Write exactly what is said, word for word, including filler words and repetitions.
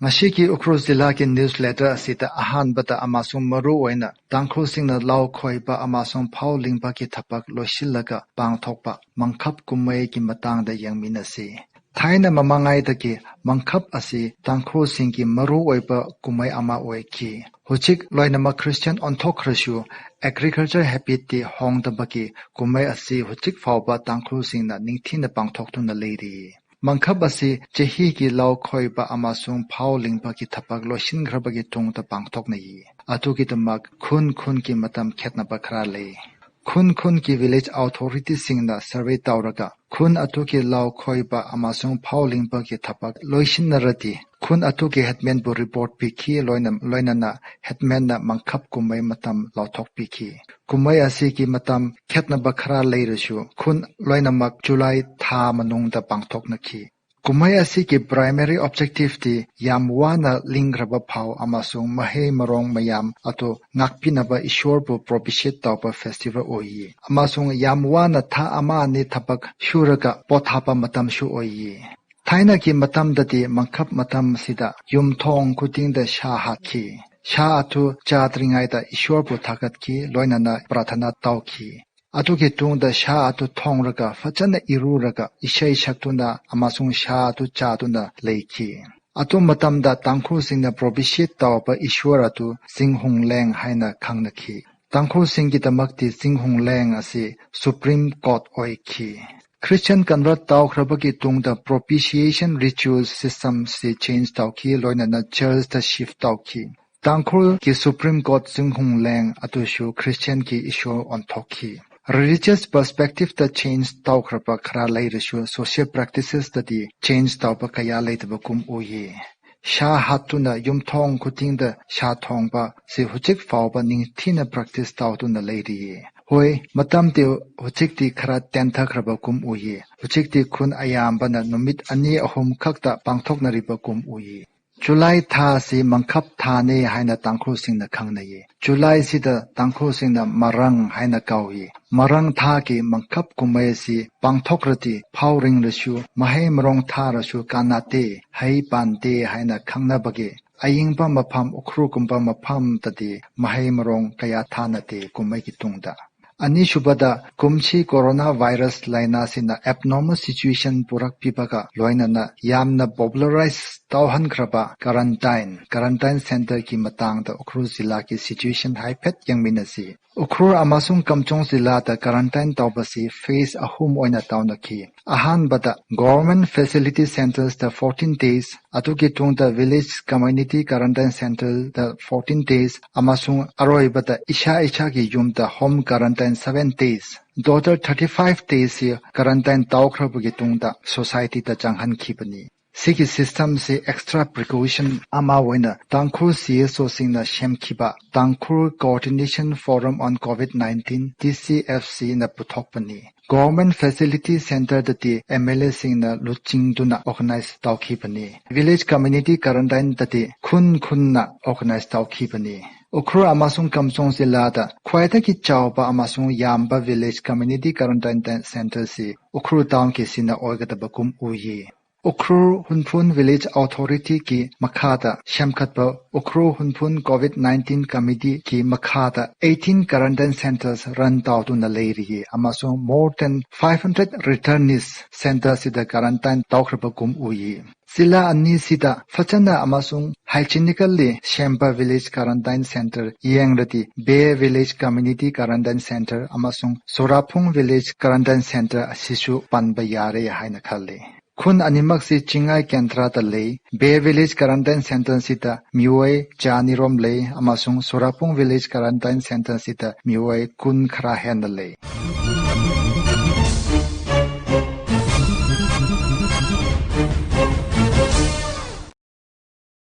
ꯉꯁꯤꯒꯤ ꯎꯈ꯭ꯔꯨꯜ ꯖꯤꯂꯥꯒꯤ ꯅ꯭ꯌꯨꯁꯂꯦꯇꯔ ꯑꯁꯤꯗ ꯑꯍꯥꯟꯕꯗ ꯑꯃꯁꯨꯡ ꯃꯔꯨ ꯑꯣꯏꯅ ꯇꯥꯡꯈꯨꯜꯁꯤꯡꯅ ꯂꯧ ꯈꯣꯏꯕ ꯑꯃꯁꯨꯡ ꯐꯧ ꯂꯤꯡꯕꯒꯤ ꯊꯕꯛ ꯂꯣꯏꯁꯤꯜꯂꯒ ꯄꯥꯡꯊꯣꯛꯄ ꯃꯪꯈꯞ ꯀꯨꯝꯍꯩꯒꯤ ꯃꯇꯥꯡꯗ ꯌꯦꯡꯃꯤꯟꯅꯁꯤ꯫ ꯊꯥꯏꯅ ꯃꯃꯥꯡꯉꯩꯗꯒꯤ ꯃꯪꯈꯞ ꯑꯁꯤ ꯇꯥꯡꯈꯨꯜꯁꯤꯡꯒꯤ ꯃꯔꯨꯑꯣꯏꯕ ꯀꯨꯝꯍꯩ ꯑꯃ ꯑꯣꯏꯈꯤ꯫ ꯍꯧꯖꯤꯛ ꯂꯣꯏꯅꯃꯛ ꯈ꯭ꯔꯤꯁꯇꯤꯌꯥꯟ ꯑꯣꯟꯊꯣꯛꯈ꯭ꯔꯁꯨ, ꯑꯦꯒ꯭ꯔꯤꯀꯜꯆꯔ ꯍꯦꯕꯤꯠꯇꯤ ꯍꯣꯡꯗꯕꯒꯤ ꯀꯨꯝꯍꯩ ꯑꯁꯤ ꯍꯧꯖꯤꯛ ꯐꯥꯎꯕ ꯇꯥꯡꯈꯨꯜꯁꯤꯡꯅ ꯅꯤꯡꯊꯤꯅ ꯄꯥꯡꯊꯣꯛꯇꯨꯅ ꯂꯩꯔꯤ꯫ ꯃꯪꯈꯞ ꯑꯁꯤ ꯆꯍꯤꯒꯤ ꯂꯧ ꯈꯣꯏꯕ ꯑꯃꯁꯨꯡ ꯐꯧ ꯂꯤꯡꯕꯒꯤ ꯊꯕꯛ ꯂꯣꯏꯁꯤꯟꯈ꯭ꯔꯕꯒꯤ ꯇꯨꯡꯗ ꯄꯥꯡꯊꯣꯛꯅꯩ꯫ ꯑꯗꯨꯒꯤꯗꯃꯛ ꯈꯨꯟ ꯈꯨꯟꯒꯤ ꯃꯇꯝ ꯈꯦꯠꯅꯕ ꯈꯔ ꯂꯩ꯫ ꯈꯨꯟ ꯈꯨꯟꯒꯤ ꯚꯤꯂꯦꯖ ꯑꯣꯊꯣꯔꯤꯇꯤꯁꯤꯡꯅ ꯁꯔꯚꯦ ꯇꯧꯔꯒ ꯈꯨꯟ ꯑꯗꯨꯒꯤ ꯂꯧ ꯈꯣꯏꯕ ꯑꯃꯁꯨꯡ ꯐꯧ ꯂꯤꯡꯕꯒꯤ ꯊꯕꯛ ꯂꯣꯏꯁꯤꯟꯅꯔꯗꯤ, ꯈꯨꯟ ꯑꯗꯨꯒꯤ ꯍꯦꯗꯃꯦꯟꯕꯨ ꯔꯤꯄꯣꯔꯠ ꯄꯤꯈꯤ꯫ ꯂꯣꯏꯅ-, ꯂꯣꯏꯅꯅ ꯍꯦꯗꯃꯦꯟꯅ ꯃꯪꯈꯞ ꯀꯨꯝꯍꯩ ꯃꯇꯝ ꯂꯥꯎꯊꯣꯛꯄꯤꯈꯤ꯫ ꯀꯨꯝꯍꯩ ꯑꯁꯤꯒꯤ ꯃꯇꯝ ꯈꯦꯠꯅꯕ ꯈꯔ ꯂꯩꯔꯁꯨ, ꯈꯨꯟ ꯂꯣꯏꯅꯃꯛ ꯖꯨꯂꯥꯏ ꯊꯥ ꯃꯅꯨꯡꯗ ꯄꯥꯡꯊꯣꯛꯅꯈꯤ꯫ ꯀꯨꯝꯍꯩ ꯑꯁꯤꯒꯤ ꯄ꯭ꯔꯥꯏꯃꯔꯤ ꯑꯣꯕꯖꯦꯛꯇꯤꯚꯇꯤ ꯌꯥꯝ ꯋꯥꯅ ꯂꯤꯡꯈ꯭ꯔꯕ ꯐꯧ ꯑꯃꯁꯨꯡ ꯃꯍꯩ ꯃꯔꯣꯡ ꯃꯌꯥꯝ ꯑꯗꯨ ꯉꯥꯛꯄꯤꯅꯕ ꯏꯁꯣꯔꯕꯨ ꯄ꯭ꯔꯣꯄꯤꯁꯤꯌꯦꯠ ꯇꯧꯕ ꯐꯦꯁꯇꯤꯚꯦꯜ ꯑꯣꯏꯌꯦ, ꯑꯃꯁꯨꯡ ꯌꯥꯝ ꯋꯥꯅ ꯊꯥ ꯑꯃ ꯑꯅꯤ ꯊꯕꯛ ꯁꯨꯔꯒ ꯄꯣꯊꯥꯕ ꯃꯇꯝꯁꯨ ꯑꯣꯏꯌꯦ꯫ ꯊꯥꯏꯅꯒꯤ ꯃꯇꯝꯗꯗꯤ ꯃꯪꯈꯞ ꯃꯇꯝꯁꯤꯗ ꯌꯨꯝꯊꯣꯡ ꯈꯨꯗꯤꯡꯗ ꯁꯥ ꯍꯥꯠꯈꯤ꯫ ꯁꯥ ꯑꯗꯨ ꯆꯥꯗ꯭ꯔꯤꯉꯩꯗ ꯏꯁꯣꯔꯕꯨ ꯊꯥꯒꯠꯈꯤ, ꯂꯣꯏꯅꯅ ꯄ꯭ꯔꯥꯊꯅꯥ ꯇꯧꯈꯤ꯫ ꯑꯗꯨꯒꯤ ꯇꯨꯡꯗ ꯁꯥ ꯑꯗꯨ ꯊꯣꯡꯂꯒ ꯐꯖꯅ ꯏꯔꯨꯔꯒ ꯏꯁꯩ ꯁꯛꯇꯨꯅ ꯑꯃꯁꯨꯡ ꯁꯥ ꯑꯗꯨ ꯆꯥꯗꯨꯅ ꯂꯩꯈꯤ꯫ ꯑꯗꯨ ꯃꯇꯝꯗ ꯇꯥꯡꯈꯨꯜꯁꯤꯡꯅ ꯄ꯭ꯔꯣꯄꯤꯁꯤꯌꯦꯠ ꯇꯧꯕ ꯏꯁꯣꯔ ꯑꯗꯨ ꯆꯤꯡꯍꯨꯡꯂꯦꯡ ꯍꯥꯏꯅ ꯈꯪꯅꯈꯤ꯫ ꯇꯥꯡꯈꯨꯜꯁꯤꯡꯒꯤꯗꯃꯛꯇꯤ ꯆꯤꯡꯍꯨꯡꯂꯦꯡ ꯑꯁꯤ ꯁꯨꯄ꯭ꯔꯤꯝ ꯒꯣꯗ ꯑꯣꯏꯈꯤ꯫ ꯈ꯭ꯔꯤꯁꯇꯤꯌꯥꯟ ꯀꯟꯚꯔꯠ ꯇꯧꯈ꯭ꯔꯕꯒꯤ ꯇꯨꯡꯗ ꯄ꯭ꯔꯣꯄꯤꯁꯤꯌꯦꯁꯟ ꯔꯤꯆꯨꯑꯦꯜ ꯁꯤꯁꯇꯝꯁꯤ ꯆꯦꯟꯖ ꯇꯧꯈꯤ, ꯂꯣꯏꯅꯅ ꯆꯔꯆꯇ ꯁꯤꯐ ꯇꯧꯈꯤ꯫ ꯇꯥꯡꯈꯨꯜꯒꯤ ꯁꯨꯄ꯭ꯔꯤꯝ ꯒꯣꯗ ꯆꯤꯡꯍꯨꯡꯂꯦꯡ ꯑꯗꯨꯁꯨ ꯈ꯭ꯔꯤꯁꯇꯤꯌꯥꯟꯒꯤ ꯏꯁꯣꯔ ꯑꯣꯟꯊꯣꯛꯈꯤ꯫ ꯔꯤꯂꯤꯖꯤꯌꯁ ꯄꯔꯁꯄꯦꯛꯇꯤꯚꯇ ꯆꯦꯟꯖ ꯇꯧꯈ꯭ꯔꯕ ꯈꯔ ꯂꯩꯔꯁꯨ, ꯁꯣꯁꯤꯌꯦꯜ ꯄ꯭ꯔꯦꯛꯇꯤꯁꯦꯁꯇꯗꯤ ꯆꯦꯟꯖ ꯇꯧꯕ ꯀꯌꯥ ꯂꯩꯇꯕꯒꯨꯝ ꯎꯏꯌꯦ꯫ ꯁꯥ ꯍꯥꯠꯇꯨꯅ ꯌꯨꯝꯊꯣꯡ ꯈꯨꯗꯤꯡꯗ ꯁꯥ ꯊꯣꯡꯕ ꯁꯤ ꯍꯧꯖꯤꯛ ꯐꯥꯎꯕ ꯅꯤꯡꯊꯤꯅ ꯄ꯭ꯔꯦꯛꯇꯤꯁ ꯇꯧꯗꯨꯅ ꯂꯩꯔꯤꯌꯦ꯫ ꯍꯣꯏ, ꯃꯇꯝꯗꯤ ꯍꯧꯖꯤꯛꯇꯤ ꯈꯔ ꯇꯦꯟꯊꯈ꯭ꯔꯕꯒꯨꯝ ꯎꯏꯌꯦ꯫ ꯍꯧꯖꯤꯛꯇꯤ ꯈꯨꯟ ꯑꯌꯥꯝꯕꯅ ꯅꯨꯃꯤꯠ ꯑꯅꯤ ꯑꯍꯨꯝ ꯈꯛꯇ ꯄꯥꯡꯊꯣꯛꯅꯔꯤꯕꯒꯨꯝ ꯎꯏꯌꯦ꯫ ꯖꯨꯂꯥꯏ ꯊꯥ ꯑꯁꯤ ꯃꯪꯈꯞ ꯊꯥꯅꯤ ꯍꯥꯏꯅ ꯇꯥꯡꯈꯨꯜꯁꯤꯡꯅ ꯈꯪꯅꯩꯌꯦ꯫ ꯖꯨꯂꯥꯏꯁꯤꯗ ꯇꯥꯡꯈꯨꯜꯁꯤꯡꯅ ꯃꯔꯪ ꯍꯥꯏꯅ ꯀꯧꯏ꯫ ꯃꯔꯪ ꯊꯥꯒꯤ ꯃꯪꯈꯞ ꯀꯨꯝꯍꯩ ꯑꯁꯤ ꯄꯥꯡꯊꯣꯛꯂꯗꯤ ꯐꯥꯎꯔꯤꯡꯂꯁꯨ ꯃꯍꯩ ꯃꯔꯣꯡ ꯊꯥꯔꯁꯨ ꯀꯥꯟꯅꯗꯦ, ꯍꯩ ꯄꯥꯟꯗꯦ ꯍꯥꯏꯅ ꯈꯪꯅꯕꯒꯤ ꯑꯌꯤꯡꯕ ꯃꯐꯝ ꯎꯈ꯭ꯔꯨꯜꯒꯨꯝꯕ ꯃꯐꯝꯗꯗꯤ ꯃꯍꯩ ꯃꯔꯣꯡ ꯀꯌꯥ ꯊꯥꯅꯗꯦ ꯀꯨꯝꯍꯩꯒꯤ ꯇꯨꯡꯗ꯫ ꯑꯅꯤꯁꯨꯕꯗ, ꯀꯨꯝꯁꯤ ꯀꯣꯔꯣꯅꯥ ꯚꯥꯏꯔꯁ ꯂꯥꯏꯅꯥꯁꯤꯅ ꯑꯦꯕꯅꯣꯔꯃꯦꯜ ꯁꯤꯆꯨꯋꯦꯁꯟ ꯄꯨꯔꯛꯄꯤꯕꯒ ꯂꯣꯏꯅꯅ ꯌꯥꯝꯅ ꯄꯣꯄꯨꯂꯔꯥꯏꯖ ꯇꯧꯍꯟꯈ꯭ꯔꯕ ꯀ꯭ꯋꯥꯔꯦꯟꯇꯥꯏꯟ, ꯀ꯭ꯋꯥꯔꯦꯟꯇꯥꯏꯟ ꯁꯦꯟꯇꯔꯒꯤ ꯃꯇꯥꯡꯗ ꯎꯈ꯭ꯔꯨꯜ ꯖꯤꯂꯥꯒꯤ ꯁꯤꯆꯨꯋꯦꯁꯟ ꯍꯥꯏꯐꯦꯠ ꯌꯦꯡꯃꯤꯟꯅꯁꯤ꯫ ꯎꯈ꯭ꯔꯨꯜ ꯑꯃꯁꯨꯡ ꯀꯝꯆꯣꯡ ꯖꯤꯂꯥꯗ ꯀ꯭ꯋꯥꯔꯦꯟꯇꯥꯏꯟ ꯇꯧꯕꯁꯤ ꯐꯦꯖ ꯑꯍꯨꯝ ꯑꯣꯏꯅ ꯇꯧꯅꯈꯤ꯫ ꯑꯍꯥꯟꯕꯗ, ꯒꯣꯚꯔꯟꯃꯦꯟꯠ ꯐꯦꯁꯤꯂꯤꯇꯤ ꯁꯦꯟꯇꯔꯁꯇ ꯐꯣꯔꯇꯤꯟ ꯗꯦꯖ, ꯑꯗꯨꯒꯤ ꯇꯨꯡꯗ ꯚꯤꯂꯦꯖ ꯀꯝꯃ꯭ꯌꯨꯅꯤꯇꯤ ꯀ꯭ꯋꯥꯔꯦꯟꯇꯥꯏꯟ ꯁꯦꯟꯇꯔꯗ ꯐꯣꯔꯇꯤꯟ ꯗꯦꯖ, ꯑꯃꯁꯨꯡ ꯑꯔꯣꯏꯕꯗ ꯏꯁꯥ ꯏꯁꯥꯒꯤ ꯌꯨꯝꯗ home quarantine seven days. Doctor thirty five ꯗꯦꯖꯁꯤ ꯀ꯭ꯋꯥꯔꯦꯟꯇꯥꯏꯟ ꯇꯧꯈ꯭ꯔꯕꯒꯤ ꯇꯨꯡꯗ ꯁꯣꯁꯥꯏꯇꯤꯗ ꯆꯪꯍꯟꯈꯤꯕꯅꯤ꯫ ꯁꯤꯒꯤ ꯁꯤꯁꯇꯝꯁꯤ ꯑꯦꯛꯁꯇ꯭ꯔꯥ ꯄ꯭ꯔꯤꯀꯣꯁꯟ ꯑꯃ ꯑꯣꯏꯅ ꯇꯥꯡꯈꯨꯜ ꯁꯤ ꯑꯦꯁ ꯑꯣꯁꯤꯡꯅ ꯁꯦꯝꯈꯤꯕ Tangkhul coordination forum on covid nineteen, T C F ꯁꯤꯅ ꯄꯨꯊꯣꯛꯄꯅꯤ꯫ ꯒꯣꯚꯔꯟꯃꯦꯟꯠ ꯐꯦꯁꯤꯂꯤꯇꯤ ꯁꯦꯟꯇꯔꯗꯗꯤ ꯑꯦꯝ ꯑꯦꯜ ꯑꯦꯁꯤꯡꯅ ꯂꯨꯆꯤꯡꯗꯨꯅ ꯑꯣꯔꯒꯅꯥꯏꯖ ꯇꯧꯈꯤꯕꯅꯤ꯫ ꯚꯤꯂꯦꯖ ꯀꯝꯃ꯭ꯌꯨꯅꯤꯇꯤ ꯀ꯭ꯋꯥꯔꯦꯟꯇꯥꯏꯟꯗꯗꯤ ꯈꯨꯟ ꯈꯨꯟꯅ ꯑꯣꯔꯒꯅꯥꯏꯖ ꯇꯧꯈꯤꯕꯅꯤ꯫ ꯎꯈ꯭ꯔꯨꯜ ꯑꯃꯁꯨꯡ ꯀꯝꯆꯣꯡ ꯖꯤꯂꯥꯗ ꯈ꯭ꯋꯥꯏꯗꯒꯤ ꯆꯥꯎꯕ ꯑꯃꯁꯨꯡ ꯌꯥꯝꯕ ꯚꯤꯂꯦꯖ ꯀꯝꯃ꯭ꯌꯨꯅꯤꯇꯤ ꯀ꯭ꯋꯥꯔꯦꯟꯇꯥꯏꯟ ꯁꯦꯟꯇꯔꯁꯤ ꯎꯈ꯭ꯔꯨꯜ ꯇꯥꯎꯟꯒꯤꯁꯤꯅ ꯑꯣꯏꯒꯗꯕꯒꯨꯝ ꯎꯏ꯫ ꯎꯈ꯭ꯔꯨꯜ ꯍꯨꯟꯐꯨꯟ ꯚꯤꯂꯦꯖ ꯑꯣꯊꯣꯔꯤꯇꯤꯒꯤ ꯃꯈꯥꯗ ꯁꯦꯝꯒꯠꯄ ꯎꯈ꯭ꯔꯨꯜ ꯍꯨꯟꯐꯨꯟ ꯀꯣꯚꯤꯗ ꯅꯥꯏꯟꯇꯤꯟ ꯀꯃꯤꯇꯤꯒꯤ ꯃꯈꯥꯗ ꯑꯩꯠꯇꯤꯟ ꯀ꯭ꯋꯥꯔꯦꯟꯇꯥꯏꯟ ꯁꯦꯟꯇꯔꯁ ꯔꯟ ꯇꯧꯗꯨꯅ ꯂꯩꯔꯤ ꯑꯃꯁꯨꯡ more than five hundred returnees ꯁꯦꯟꯇꯔꯁꯤꯗ ꯀ꯭ꯋꯥꯔꯦꯟꯇꯥꯏꯟ ꯇꯧꯈ꯭ꯔꯕꯒꯨꯝ ꯎꯏ꯫ ꯖꯤꯂꯥ ꯑꯅꯤꯁꯤꯗ ꯐꯖꯅ ꯑꯃꯁꯨꯡ ꯍꯥꯏꯖꯤꯅꯤꯀꯦꯜꯂꯤ ꯁꯦꯝꯕ ꯚꯤꯂꯦꯖ ꯀ꯭ꯋꯥꯔꯦꯟꯇꯥꯏꯟ ꯁꯦꯟꯇꯔ ꯌꯦꯡꯂꯗꯤ ꯕꯦ ꯚꯤꯂꯦꯖ ꯀꯝꯃ꯭ꯌꯨꯅꯤꯇꯤ ꯀ꯭ꯋꯥꯔꯦꯟꯇꯥꯏꯟ ꯁꯦꯟꯇꯔ ꯑꯃꯁꯨꯡ ꯁꯣꯔꯥꯐꯨꯡ ꯚꯤꯂꯦꯖ ꯀ꯭ꯋꯥꯔꯦꯟꯇꯥꯏꯟ ꯁꯦꯟꯇꯔ ꯑꯁꯤꯁꯨ ꯄꯟꯕ ꯌꯥꯔꯦ ꯍꯥꯏꯅ ꯈꯜꯂꯤ꯫ ꯈꯨꯟ ꯑꯅꯤꯃꯛꯁꯤ ꯆꯤꯡꯉꯥꯏ ꯀꯦꯟꯗ꯭ꯔꯗ ꯂꯩ꯫ ꯕꯦ ꯚꯤꯂꯦꯖ ꯀ꯭ꯋꯥꯔꯦꯟꯇꯥꯏꯟ ꯁꯦꯟꯇꯔꯁꯤꯗ ꯃꯤꯑꯣꯏ ꯆꯥꯅꯤꯔꯣꯝ ꯂꯩ ꯑꯃꯁꯨꯡ ꯁꯣꯔꯥꯄꯨꯡ ꯚꯤꯂꯦꯖ ꯀ꯭ꯋꯥꯔꯦꯟꯇꯥꯏꯟ ꯁꯦꯟꯇꯔꯁꯤꯗ ꯃꯤꯑꯣꯏ ꯀꯨꯟ ꯈꯔ ꯍꯦꯟꯅ ꯂꯩ꯫